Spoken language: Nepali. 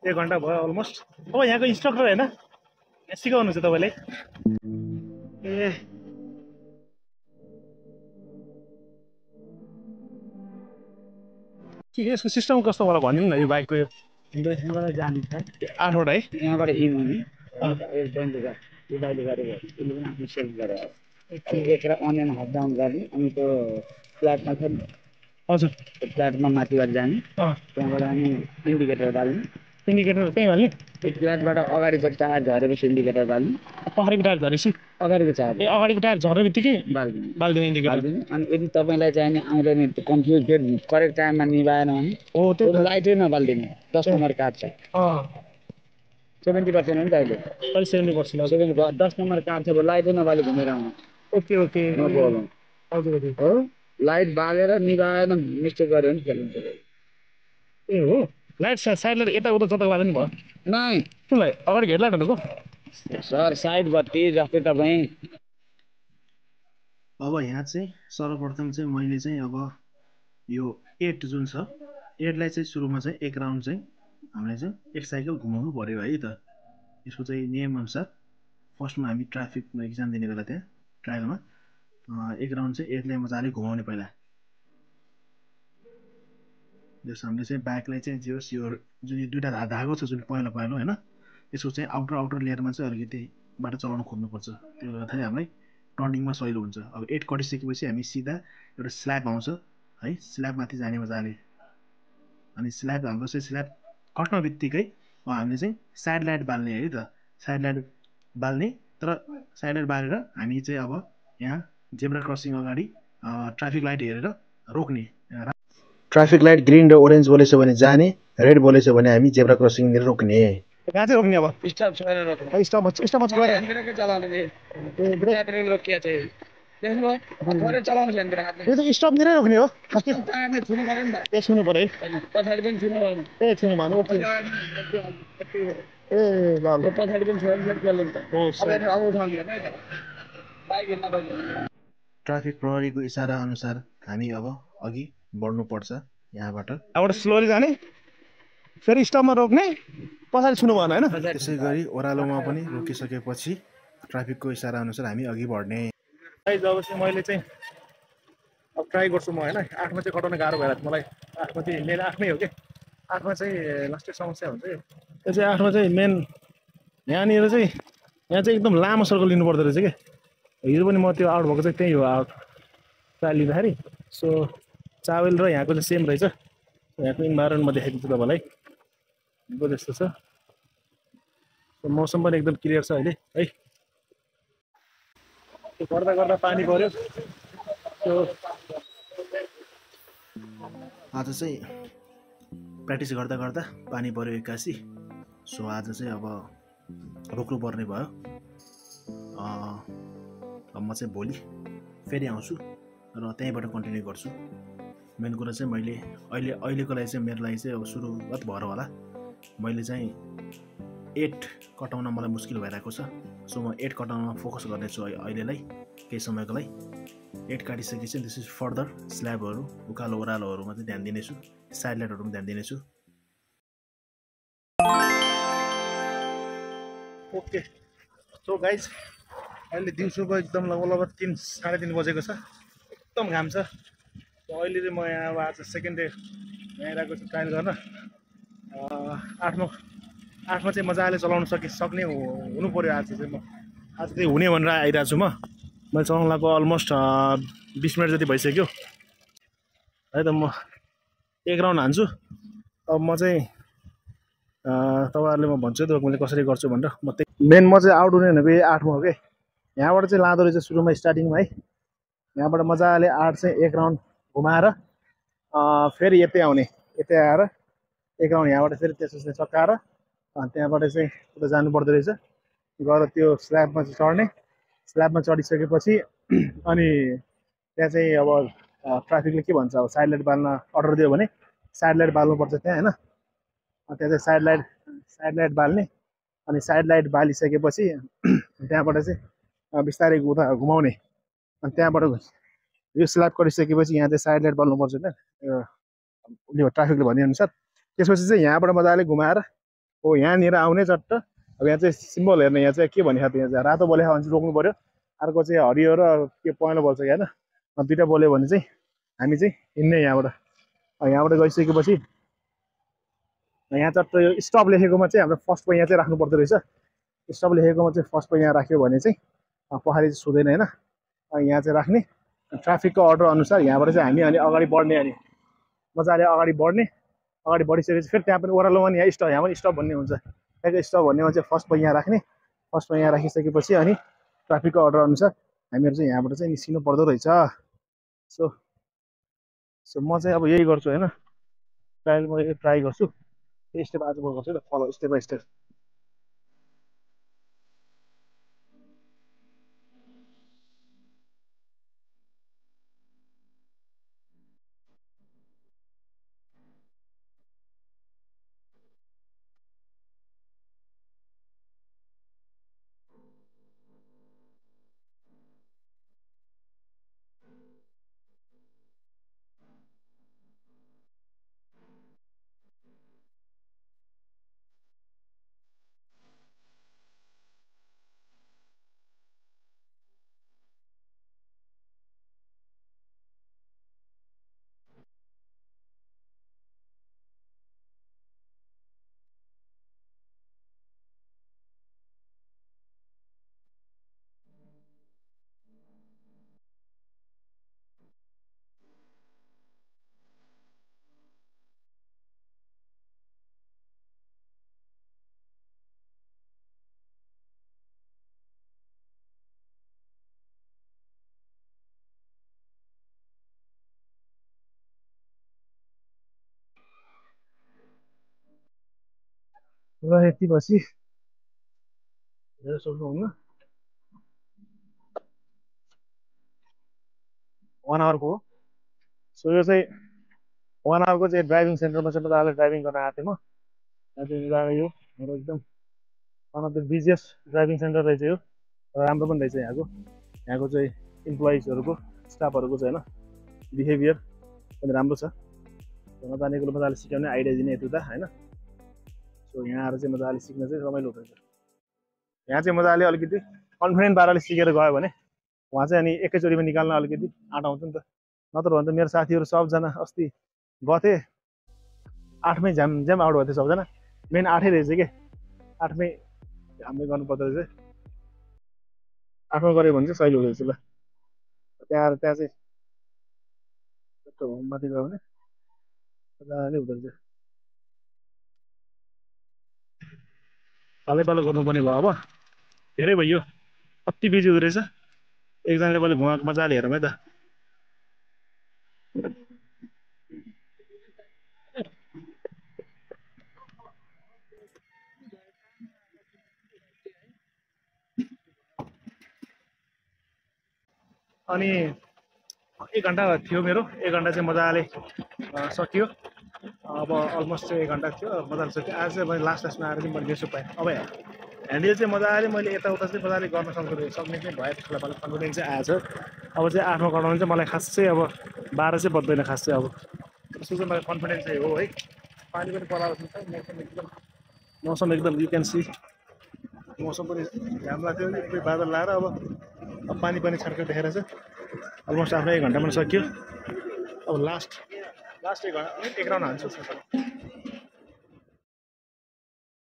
1 घन्टा भयो अलमोस्ट। अब यहाँको इन्स्ट्रक्टर हैन, यहाँ सिकाउनुहुन्छ तपाईले? ए के यसको सिस्टम कस्तो होला भनिदिनु न यो बाइकको? यो यहाँबाट जाने छ 8 वटा है? यहाँबाट हिँड्ने यो बाइकले गरेको उसले पनि आफ्नो सेल्फ गरेर एक अनियन हट डाउन गर्ने अनि त्यो फ्ल्याटमा छ नि हजुर त्यो फ्ल्याटमा माथिबाट जाने त्यहाँबाट अनि इन्डिकेटर बाल्ने इन्डिकेटर त्यही हाल्ने? त्यो फ्ल्याटबाट अगाडिको टायर झरेपछि इन्डिकेटर बाल्ने पछाडिको टायर झरेपछि अगाडिको टायर ए अगाडिको टायर झर्ने बित्तिकै बाल्दिने बाल्दिने इन्डिकेटर? बाल्दिने अनि यदि तपाईँलाई चाहिने आउँदैन कन्फ्युज फेरि करेक्ट टाइममा निभाएन भने हो त्यो लाइटै नबाल्दिने 10 नम्बर कार्ड छ 70% हो नि त अहिले 70% 10 नम्बर कार्ड छ लाइटै नबाली घुमेर आउनु ओके ओके नो प्रब्लम हजुर हजुर हो लाइट बालेर निभाएन मिस्टेक गर्यो भने खेल्नु ए हो लाइट साइड लाइट यताउता जता बाल्दा नि भयो? नै कुनलाई अगाडि हेडलाइटहरूको? सर साइड बत्ती जस्तै तपाईँ अब यहाँ चाहिँ सर्वप्रथम चाहिँ मैले चाहिँ अब यो 8 जुन छ 8 लाई चाहिँ सुरुमा चाहिँ एक राउन्ड चाहिँ हामीले चाहिँ एक साइकल घुमाउनु पर्यो है त। यसको चाहिँ नियम अनुसार फर्स्टमा हामी ट्राफिकमा एक्जाम दिने बेला त्यहाँ ट्रायलमा एक राउन्ड चाहिँ 8 लाई मजाले घुमाउने पहिला। जस हामीले चाहिँ बाइकलाई चाहिँ जे होस् यो जुन यो दुईटा धागो छ जुन पहेँलो पहेँलो हैन यसको चाहिँ आउटर लेयरमा चाहिँ अलिकति बाटो चलाउन खोज्नुपर्छ। त्यो गर्दाखेरि हामीलाई टर्निङमा सजिलो हुन्छ। अब 8 कटिसकेपछि हामी सिधा एउटा स्ल्याब आउँछ है, स्ल्याब माथि जाने मजाले। अनि स्ल्याब हाम्रो चाहिँ स्ल्याब कट्न बित्तिकै हामीले चाहिँ साइड लाइट बाल्ने है त। साइड लाइट बाल्ने तर साइड लाइट बालेर हामी चाहिँ अब यहाँ जेब्रा क्रसिङ अगाडि ट्राफिक लाइट हेरेर रोक्ने। ट्राफिक लाइट ग्रीन र ओरेन्ज बोलेछ भने जाने, रेड बोलेछ भने हामी जेब्रा क्रसिङ लिएर रोक्ने। कहाँ चाहिँ रोक्ने अब? स्टप छोडेर रोक्नु स्टपमा गएर ब्रेक चलाउने ब्रेक रोकिया चाहिँ देख्नुभयो थोरै चलाउनु छ नि हातले यो त स्टप दिएर रोक्ने हो? टायरले छुनु पर्यो नि त ए छुनु पर्यो है? पछाडि पनि छुनु पर्यो ए छुनु भएन ओके ए ल ल पछाडि पनि छोडेर फेरि चल्नु नि त हो अब उठाउने होइन है त बाइक हिँड्न पर्छ ट्राफिक प्रहरीको इसारा अनुसार हामी अब अघि बढ्नुपर्छ यहाँबाट। यहाँबाट स्लोली जाने फेरि स्टपमा रोक्ने पछाडि छुनु भएन होइन? त्यसै गरी ओह्रालोमा पनि रोकिसकेपछि ट्राफिकको इसारा अनुसार हामी अघि बढ्ने। जब चाहिँ मैले चाहिँ अब ट्राई गर्छु म होइन 8मा चाहिँ कटाउन गाह्रो भइरहेको थियो मलाई। 8मा चाहिँ मेन 8मै हो कि 8मा चाहिँ लास्टै समस्या हुन्छ कि त्यो चाहिँ 8मा चाहिँ मेन यहाँनिर चाहिँ यहाँ चाहिँ एकदम लामो सर्कल लिनु पर्दो रहेछ कि। हिजो पनि म त्यो आउट भएको चाहिँ त्यही हो आउट ट्रायल लिँदाखेरि। सो चावेल र यहाँको चाहिँ सेम रहेछ। यहाँको इन्भाइरोमेन्टमा देखाइदिन्छु तपाईँलाई यहाँको जस्तो छ। मौसम पनि एकदम क्लियर छ अहिले है। त्यो गर्दा गर्दा पानी पर्यो। त्यो आज चाहिँ प्र्याक्टिस गर्दा गर्दा पानी पर्यो एक्कासी। सो आज चाहिँ अब रोक्नु पर्ने भयो। अब म चाहिँ भोलि फेरि आउँछु र त्यहीँबाट कन्टिन्यू गर्छु। मेन कुरा चाहिँ मैले अहिलेको लागि चाहिँ मेरो लागि चाहिँ अब सुरुवात भएर होला मैले चाहिँ 8 कटाउन मलाई मुस्किल भइरहेको छ। सो म 8 कटाउनमा फोकस गर्नेछु अहिलेलाई केही समयको लागि। 8 काटिसकेपछि दिस इज फर्दर स्ल्याबहरू उकालो ओह्रालोहरूमा चाहिँ ध्यान दिनेछु, साइड लाइटहरूमा ध्यान दिनेछु। ओके सो गाइज अहिले दिउँसोको एकदम लगभग 3 साढे 3 बजेको छ। एकदम घाम छ। अहिले चाहिँ म यहाँ अब आज सेकेन्ड डे यहाँ आइरहेको छु ट्रायल गर्न। 8मा चाहिँ मजाले चलाउन सक्ने हुनु पऱ्यो। आज चाहिँ म आज चाहिँ हुने भनेर आइरहेको छु। मैले चलाउन लागेको अलमोस्ट 20 मिनट जति भइसक्यो है त। म एक राउन्ड हान्छु। अब म चाहिँ तपाईँहरूले म भन्छु त मैले कसरी गर्छु भनेर। म त्यही मेन म चाहिँ आउट हुने भनेको यही 8मा हो कि। यहाँबाट चाहिँ लाँदो रहेछ सुरुमा स्टार्टिङमा है। यहाँबाट मजाले 8 चाहिँ एक राउन्ड घुमाएर फेरि यतै आउने, यतै आएर एक राउन्ड यहाँबाट फेरि त्यसपछि चक्काएर त्यहाँबाट चाहिँ उता जानु पर्दो रहेछ। गएर त्यो स्ल्याबमा चाहिँ चढ्ने। स्ल्याबमा चढिसकेपछि अनि त्यहाँ चाहिँ अब ट्राफिकले के भन्छ अब साइड लाइट बाल्न अर्डर दियो भने साइड लाइट बाल्नुपर्छ त्यहाँ होइन। त्यहाँ चाहिँ साइड लाइट बाल्ने। अनि साइड लाइट बालिसकेपछि त्यहाँबाट चाहिँ बिस्तारै उता घुमाउने। अनि त्यहाँबाट यो स्ल्याब कटिसकेपछि यहाँ चाहिँ साइड लाइट बाल्नुपर्छ होइन उसले ट्राफिकले भनेअनुसार। त्यसपछि चाहिँ यहाँबाट मजाले घुमाएर हो यहाँनिर आउने चट्ट अब यहाँ चाहिँ सिम्बल हेर्ने यहाँ चाहिँ के भने खालको यहाँ चाहिँ रातो बोलेको भने चाहिँ रोक्नु पर्यो अर्को चाहिँ हरियो र के पहेँलो बोल्छ कि होइन दुइटा बोल्यो भने चाहिँ हामी चाहिँ हिँड्ने यहाँबाट यहाँबाट गइसकेपछि यहाँ चट्ट यो स्टप लेखेकोमा चाहिँ हाम्रो फर्स्ट यहाँ चाहिँ राख्नु पर्दो रहेछ स्टप लेखेकोमा चाहिँ फर्स्ट यहाँ राख्यो भने चाहिँ पछाडि चाहिँ छुँदैन होइन यहाँ चाहिँ राख्ने ट्राफिकको अर्डर अनुसार यहाँबाट चाहिँ हामी अनि अगाडि बढ्ने अनि मजाले अगाडि बढ्ने अगाडि बढिसकेपछि फेरि त्यहाँ पनि ओह्रालोमा नि यहाँ पनि स्टप भन्ने हुन्छ त्यहाँको स्टप भन्नेमा चाहिँ फर्स्टमा यहाँ राख्ने फर्स्टमा यहाँ राखिसकेपछि अनि ट्राफिकको अर्डर अनुसार हामीहरू चाहिँ यहाँबाट चाहिँ निस्किनु पर्दो रहेछ सो सो म चाहिँ अब यही गर्छु होइन ट्रायल म ट्राई गर्छु स्टेप आज म गर्छु ल फलो स्टेप बाई स्टेप र यति पछि हेरेर सक्नुहुन्न 1 आवरको हो सो यो चाहिँ 1 आवरको चाहिँ ड्राइभिङ सेन्टरमा चाहिँ मजाले ड्राइभिङ गर्न आएको थिएँ म यहाँ चाहिँ मजाले यो मेरो एकदम one of the busiest driving centre रहेछ यो र राम्रो पनि रहेछ यहाँको चाहिँ इम्प्लोइजहरूको स्टाफहरूको चाहिँ होइन बिहेभियर पनि राम्रो छ नजानेको मजाले सिकाउने आइडिया दिने यता होइन सो यहाँ आएर चाहिँ मजाले सिक्न चाहिँ रमाइलो हुँदैछ यहाँ चाहिँ मजाले अलिकति कन्फिडेन्ट पाराले सिकेर गयो भने उहाँ चाहिँ अनि एकैचोटिमा निकाल्न अलिकति आँट आउँछ नि त नत्र भने त मेरो साथीहरू सबजना अस्ति गथे 8मै झ्याम आउट भएको थियो सबजना मेन 8 रहेछ कि 8मै हामीले गर्नुपर्दो रहेछ 8मा गऱ्यो भने चाहिँ सहिलो हुँदो रहेछ ल त्यहाँ चाहिँ माथि गयो भने मजाले हुँदो रहेछ पालै गर्नुपर्ने भयो अब धेरै भइयो कति बिजी हुँदो रहेछ एकजनाले मैले घुमाएको मजाले हेरौँ है त अनि 1 घन्टा थियो मेरो 1 घन्टा चाहिँ मजाले सकियो अब अलमोस्ट चाहिँ 1 घन्टा थियो मजाले सकियो आज चाहिँ मैले लास्टमा आएर चाहिँ मैले बेसो पाएँ अब ह्यान्डल चाहिँ मजाले मैले यताउता चाहिँ मजाले गर्न सक्ने चाहिँ भयो त्यसलाई मलाई कन्फिडेन्स चाहिँ आएछ अब चाहिँ 8मा गराउनु चाहिँ मलाई खास चाहिँ अब 12 चाहिँ बज्दैन खास चाहिँ अब त्यसको चाहिँ मलाई कन्फिडेन्स चाहिँ हो है पानी पनि पराएको छ मौसम एकदम यु क्यान सी मौसम पनि घाम लाग्थ्यो कोही बादल लाएर अब पानी पनि छर्केर देखेर चाहिँ अलमोस्ट आफ्नो 1 घन्टामा सकियो अब लास्ट 1 राउन्ड हान्छु